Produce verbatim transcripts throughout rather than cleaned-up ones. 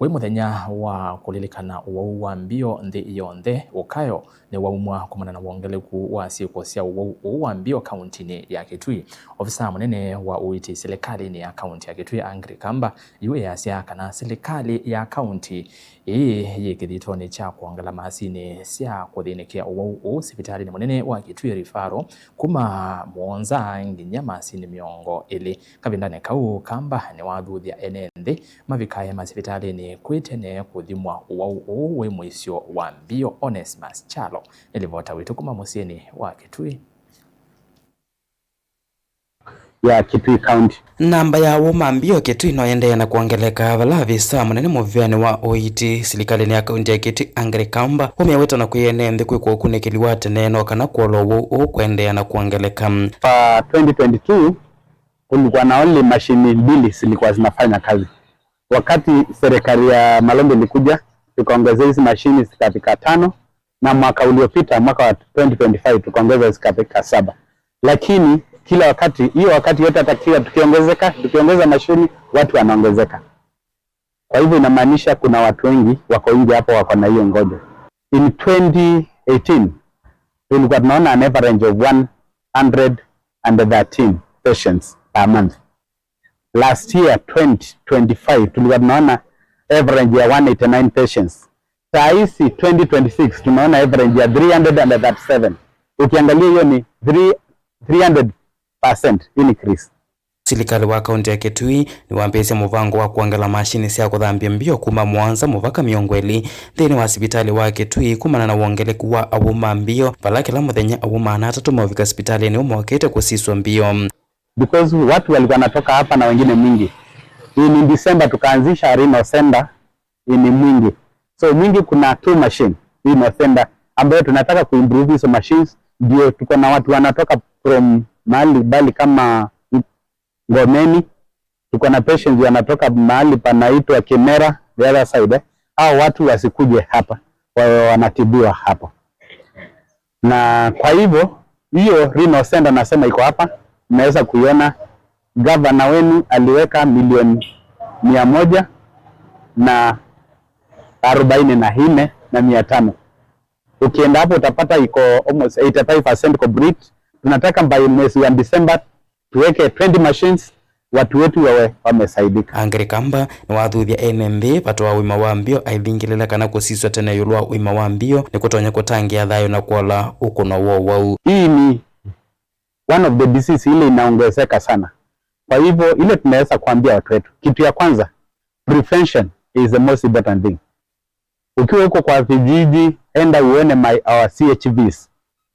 Wĩ mũthenya wa kũlilikana ũwau wa mbio nthĩ yonthe, ũkayo nĩwaumwa kumana na wongeleku wa syĩko sya ũwau ũũ wa mbio kauntinĩ ya Kitui. Ovisaa mũnene wa ũiiti silikalĩnĩ ya kaunti ya Kitui, Angry Kamba, yu easya kana silikalĩ ya kaunti ĩĩ yĩ kĩthitonĩ kya kwongela masinĩ sya kũthĩnĩkĩa ũwau ũũ sivitalĩnĩ mũnene wa Kitui Referral kuma mũonza nginya masinĩ mĩongo ĩlĩ. Kavindanĩ kau, Kamba nĩwathuthya ene nthĩ mavikae masivitalĩnĩ kwĩ tene kũthimwa ũwau ũũ wĩ mũisyo wa mbio. Onesmus Kyalo nĩ livota witũ kuma mũsyĩnĩ wa Kitui. Ya Kitui County. Namba ya ũwau wa mbio Kitui no ĩendee na kwongeleka, vala avisa mũnene mũvĩanĩ wa ũiiti silikalĩnĩ ya kaunti ya Kitui, Angry Kamba, aumya wĩto na kwĩ ene nthĩ kwĩka ũkunĩkĩli wa tene no kana kũola ũwau ũũ kũendeea na kwongeleka. For twenty twenty-two, kulikuwa na only mashini mbili zilikuwa zinafanya kazi. Wakati serikali ya Malombe ilikuja, tukaongeza hizi mashini zikafika tano, na mwaka uliopita, mwaka wa twenty twenty-five, tukaongeza zikafika saba. Lakini kila wakati, hiyo wakati yote, hata kila tukiongezeka, tukiongeza mashini, watu wanaongezeka. Kwa hivyo inamaanisha kuna watu wengi wako nje hapo wako na hiyo ugonjwa. In twenty eighteen, tulikuwa tunaona an average of one hundred and thirteen patients per month. Last year, twenty twenty-five, tulikuwa tunaona average ya one eighty-nine patients. Saa hizi, twenty twenty-six, tunaona average ya three hundred and thirty-seven. Ukiangalia, hiyo ni three, three hundred percent increase. Silikalĩ wa kaunti ya Kitui nĩwambĩĩsye mũvango wa kwongela mashini sya kũthambya mbio kuma mũonza mũvaka mĩongo ĩlĩ nthĩnĩ wa sivitalĩ wa Kitui kumana na wongeleku wa aũu ma mbio, vala kĩla mũthenya aũu maana atatũ maũvika sivitalĩnĩ ũũ mokĩte kũsiswa mbio. Because watu walikuwa wanatoka hapa na wengine mwingi. In December tukaanzisha renal center in Mwingi. So Mwingi kuna two machine renal center ambayo tunataka kuimprove hizo machines, ndio tuko na watu wanatoka from mahali mbali kama Ngomeni, tuko na patients wanatoka mahali panaitwa Kimera, the other side, eh. Hao watu wasikuje hapa, wawe wanatibiwa hapo. Na kwa hivyo, hiyo renal center nasema iko hapa, mnaweza kuiona. Gavana wenu aliweka milioni mia moja na arobaini na nne na mia tano. Ukienda hapo utapata iko almost eighty-five percent complete. Tunataka by mwezi wa December tuweke twenty machines, watu wetu wawe wamesaidika. Angry Kamba nĩwathuthya ene nthĩ vata wa ũima wa mbio, aithingĩlĩla kana kũsiswa tene ĩũlũ wa ũima wa mbio nĩkũtonya kũtangĩĩa thayũ na kũola ũkũno wa ũwau. Hii ni one of the disease ile inaongezeka sana. Kwa hivyo ile tunaweza kuambia watu wetu, kitu ya kwanza, prevention is the most important thing. Ukiwa huko kwa vijiji, enda uone my, our C H Vs.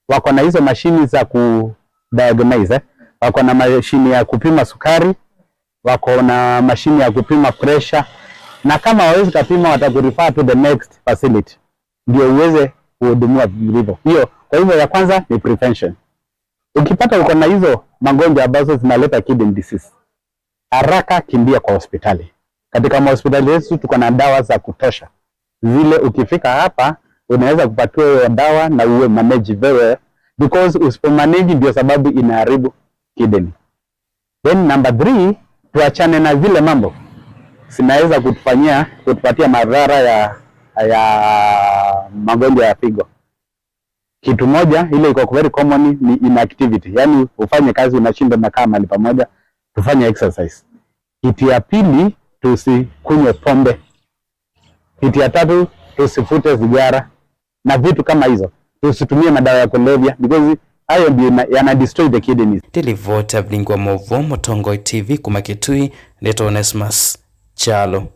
Wako na hizo mashini za ku diagnose, eh? Wako na mashini ya kupima sukari, wako na mashini ya kupima pressure, na kama hawawezi kapima, watakurefer to the next facility ndio uweze kuhudumiwa vilivyo. Hiyo, kwa hivyo ya kwanza ni prevention. Ukipata uko na hizo magonjwa ambazo zinaleta kidney disease, haraka kimbia kwa hospitali. Katika mahospitali yetu tuko na dawa za kutosha, zile ukifika hapa unaweza kupatiwa hiyo dawa na uwe manage very well, because usipo manage ndio sababu inaharibu kidney. Then number three, tuachane na zile mambo zinaweza kutufanyia, kutupatia madhara ya, ya magonjwa ya figo. Kitu moja ile iko very common ni inactivity, yaani ufanye kazi unashinda umekaa mahali pamoja. Tufanye exercise. Kitu ya pili, tusikunywe pombe. Kitu ya tatu, tusifute sigara na vitu kama hizo. Tusitumie madawa ya kulevya, because hayo ndio ina- yana destroy the kidneys. Nĩ livoti ya Vilingi wa Mauvoo, Mũtongoi T V kuma Kitui, ndeto Onesmus Kyalo.